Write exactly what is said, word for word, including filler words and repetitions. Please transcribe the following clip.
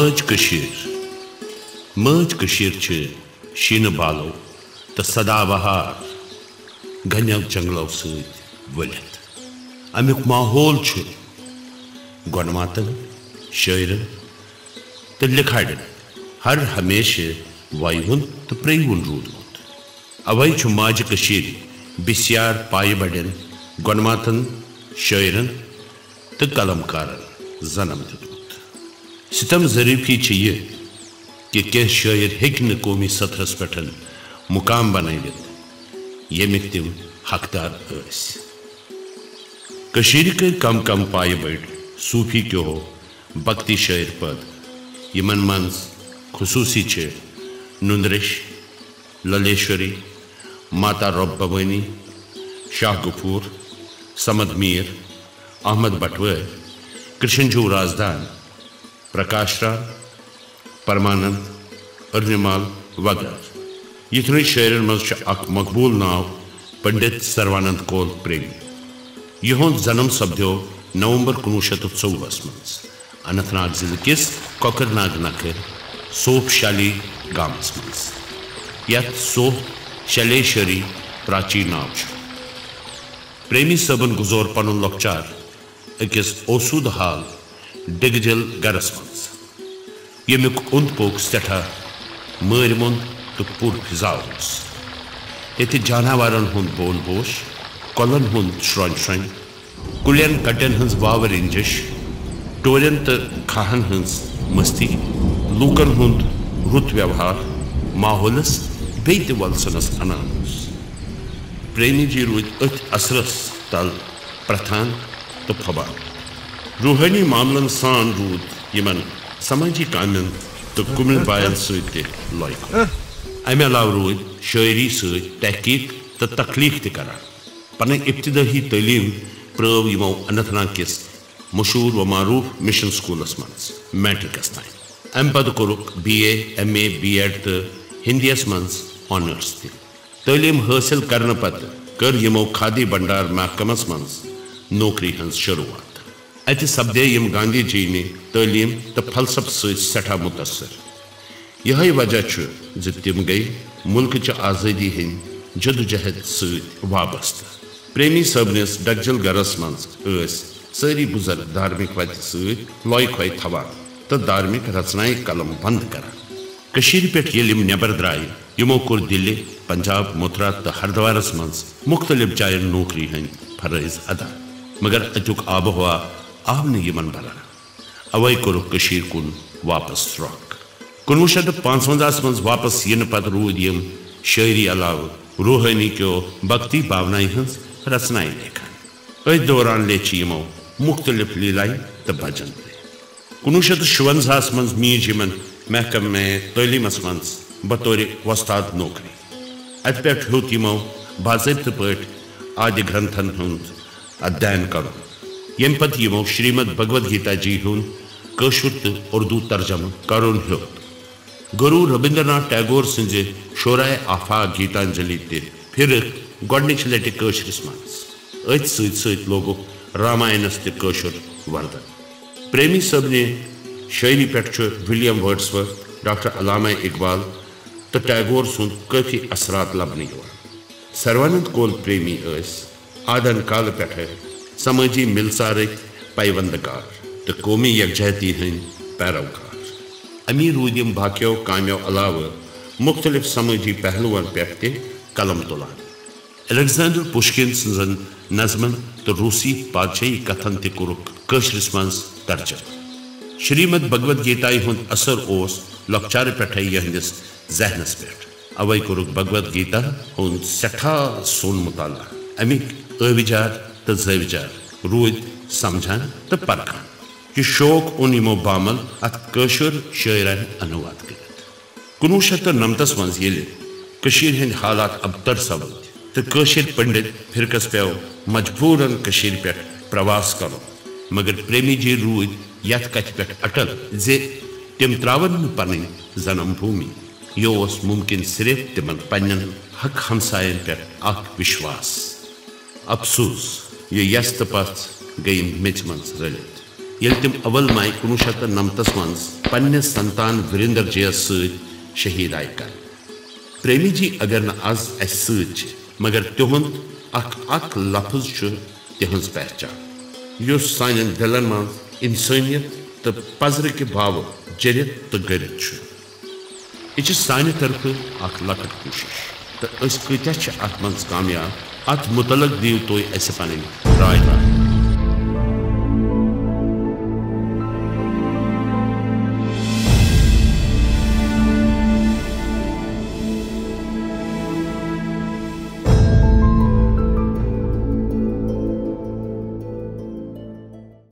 مٲج کٔشیٖر۔ مٲج کٔشیٖر چھِ شیٖنہٕ بالو تہٕ سدا بہار گنٮ۪و جنگلو سۭتۍ ؤلِتھ۔ اَمیُک ماحول چھُ گۄنماتن، شٲعرن تہٕ لِکھارٮ۪ن ہر ہمیشہٕ وَیہِ ہُن تہٕ پرٛیہِ ہُن روٗدمُت۔ اَوَے چھُ ماجہِ کٔشیٖرِ بِسیار پایہِ بَڑٮ۪ن، گۄنماتن، شٲعرن تہٕ قلم کارن زنم دیُتمُت۔ ستم ظریفی چھِ یہِ کہِ کینٛہہ شٲعر ہیٚکۍ نہٕ قومی سطحس پٮ۪ٹھ مقام بنٲوِتھ، ییٚمِکۍ تِم حقدار ٲسۍ۔ کٔشیٖرِ کٔرۍ کم کم پایہِ بٔڑۍ صوٗفی کیو بھکتی شٲعر پٲدٕ، یِمن منٛز خصوٗصی چھِ نُندریش، للیشوری، ماتا رۄب بھوٲنی، شاہ غفور، صمد میٖر، احمد بٹوٲرۍ، کرشن جوٗ رازدان، پرکاش رام، پرمانند، ارنمال وغٲرٕ۔ یِتھنٕے شٲعرن منٛز چھُ اکھ مقبوٗل ناو پنڈت سروانند کول پریمی۔ یِہُنٛد جنم سپدیو نومبر کُنوُہ شیٚتھ تہٕ ژوٚوُہس منٛز اننت ناگ ضلعہٕ کِس کۄکر ناگ نکھٕ سوپ شالی گامس منٛز، یتھ سوپ شلیشوری پراچی ناو چھُ۔ پریمی صٲبن گُزور پنُن لۄکچار أکِس اوسوٗدٕ حال ڈِگجل گرس منٛز، ییٚمیُک اوٚنٛد پوٚک سٮ۪ٹھاہ مٲرۍ موٚنٛد تہٕ پُر فضا اوس۔ ییٚتہِ جاناوارن ہُنٛد بول بوش، کۄلن ہُنٛد شرٛۄنۍ شرٛۄنۍ، کُلٮ۪ن کٹٮ۪ن ہٕنٛز واوٕ رِنجش، ٹورٮ۪ن تہٕ کھاہن ہٕنٛز مستی، لوٗکن ہُنٛد رُت ویوہار، ماحولس بیٚیہِ تہِ وۄلسنس انان اوس۔ پریمی جی روٗدۍ أتھۍ اثرس تل پرتھان تہٕ پھۄبان۔ روحٲنی معاملن سان روٗد یِمن سمٲجی کامٮ۪ن تہٕ کُمِل باین سۭتۍ تہِ لۄے کھوے۔ امہِ علاوٕ روٗدۍ شٲعری سۭتۍ تحقیق تہٕ تخلیق تہِ کران۔ پنٕنۍ ابتدٲیی تعلیٖم پرٲو یِمو اننت ناگ کِس مشہوٗر و معروٗف مشن سکوٗلس منٛز میٹرکس تام۔ امہِ پتہٕ کوٚرُکھ B A, M A, B Ed تہٕ ہندیس منٛز آنرس تہِ۔ تعلیٖم حٲصِل کرنہٕ پتہٕ کٔر یِمو کھادی بھنڈار محکمس منٛز نوکری ہٕنٛز شروٗعات۔ اتہِ سپدے یِم گاندھی جی نہِ تعلیٖم تہٕ فلسفہٕ سۭتۍ سٮ۪ٹھاہ مُتٲثِر۔ یِہوٚے وجہ چھُ زِ تِم گٔیہِ مُلکٕچہِ آزٲدی ہٕنٛدِ جدوجہد سۭتۍ وابستہٕ۔ پریمی صٲبنِس ڈگجل گرس منٛز ٲسۍ سٲری بُزرگ دھارمِک وتہِ سۭتۍ لۄے کھۄے تھاوان تہٕ دھارمِک رژنایہِ قلم بند کران۔ کٔشیٖرِ پٮ۪ٹھ ییٚلہِ یِم نٮ۪بر درٛایہِ، یِمو کوٚر دِلہِ، پنجاب، متھرا تہٕ ہردوارس منٛز مُختٔلِف جاین نوکری ہٕنٛدۍ فرٲیض ادا، مگر اتیُک آب و ہوا آو نہٕ یِمن بھران۔ اوے کوٚرُکھ کٔشیٖرِ کُن واپس رۄخ۔ کُنوُہ شیٚتھ تہٕ پانٛژونٛزاہس منٛز واپس یِنہٕ پتہٕ روٗدۍ یِم شٲعری علاوٕ روحٲنی کیو بھکتی بھاونایہِ ہٕنٛز رژنایہِ لیکھان۔ أتھۍ دوران لیچھِ یِمو مُختٔلِف لیٖلایہِ تہٕ بھجن تہِ۔ کُنوُہ شیٚتھ تہٕ شُونٛزاہس منٛز میٖج یِمن محکمہ تعلیٖمس منٛز بطورِ وۄستاد نوکری۔ اتہِ پٮ۪ٹھ ہیوٚت یِمو باضٲبطہٕ پٲٹھۍ آدِ گرنتھن ہُنٛد ادھین کرُن، ییٚمہِ پتہٕ یِمو شریمد بھگوت گیتا جی ہُنٛد کٲشُر تہٕ اُردو ترجمہٕ کرُن ہیوٚت۔ گُروٗ ربیندر ناتھ ٹیگور سٕنٛزِ شعرائے آفاق گیتانجلی تہِ پھِرٕکھ گۄڈنِچہِ لٹہِ کٲشرِس منٛز۔ أتھۍ سۭتۍ سۭتۍ لوگُکھ راماینس تہِ کٲشُر وردن۔ پریمی صٲبنہِ شٲعری پٮ۪ٹھ چھُ ولیم ورڈسورتھ، ڈاکٹر علامہ اقبال تہٕ ٹیگور سُنٛد کٲفی اثرات لبنہٕ یِوان۔ سروانند کول پریمی ٲسۍ آدن کالہٕ پٮ۪ٹھٕ سمٲجی مِلژارٕکۍ پیوندٕ کار تہٕ قومی یکجہتی ہٕنٛدۍ پیروکار۔ امی روٗدۍ یِم باقیو کامٮ۪و علاوٕ مُختٔلِف سمٲجی پہلوَن پٮ۪ٹھ تہِ قلم تُلان۔ الیگزینڈر پُشکِن سٕنٛزن نظمن تہٕ روٗسی پادشٲہی کتھن تہِ کوٚرُکھ کٲشرِس منٛز ترجمہٕ۔ شریمد بھگوت گیتایہِ ہُنٛد اثر اوس لۄکچارٕ پٮ۪ٹھے یِہنٛدِس ذہنس پٮ۪ٹھ۔ اوے کوٚرُکھ بھگوت گیتا ہُنٛد سٮ۪ٹھاہ سوٚن مُطالعہ۔ اَمِکۍ ٲوِجار تہٕ زٲوِجار روٗدۍ سمجھان تہٕ پرکھان۔ یہِ شوق اوٚن یِمو بامل اتھ کٲشُر شٲعرانہٕ انواد کٔرِتھ۔ کُنوُہ شیٚتھ تہٕ نَمتس منٛز ییٚلہِ کٔشیٖرِ ہٕنٛدۍ حالات ابتر سپٕدۍ تہٕ کٲشِرۍ پنڈت فرقس پیوٚو مجبوٗرن کٔشیٖرِ پٮ۪ٹھ پرواس کرُن، مگر پریمی جی روٗدۍ یتھ کتھِ پٮ۪ٹھ اٹل زِ تِم تراون نہٕ پنٕنۍ زنم بھومی۔ یہِ اوس مُمکِن صرف تِمن پننٮ۪ن حق ہمساین پٮ۪ٹھ اکھ وشواس۔ افسوس، یہِ یژھ تہٕ پژھ گٔیہِ میژِ منٛز رٔلِتھ۔ ییٚلہِ تِم اول مئی کُنوُہ شیٚتھ تہٕ نَمتَس منٛز پننِس سنتان وریندر جیَس سۭتۍ شہید آیہِ کرنہٕ۔ پریمی جی اگر نہٕ از اسہِ سۭتۍ چھِ، مگر تِہُنٛد اکھ اکھ لفظ چھُ تِہنٛز پہچان، یُس سانٮ۪ن دِلن منٛز انسٲنیت تہٕ پزرٕ کہِ باوٕ جٔرِتھ تہٕ گٔرِتھ چھُ۔ یہِ چھِ سانہِ طرفہٕ اکھ لۄکٕٹ کوٗشش، تہٕ أسۍ کۭتیاہ چھِ اتھ منٛز کامیاب، اتھ متعلق دِیِو تُہۍ اسہِ پنٕنۍ راے۔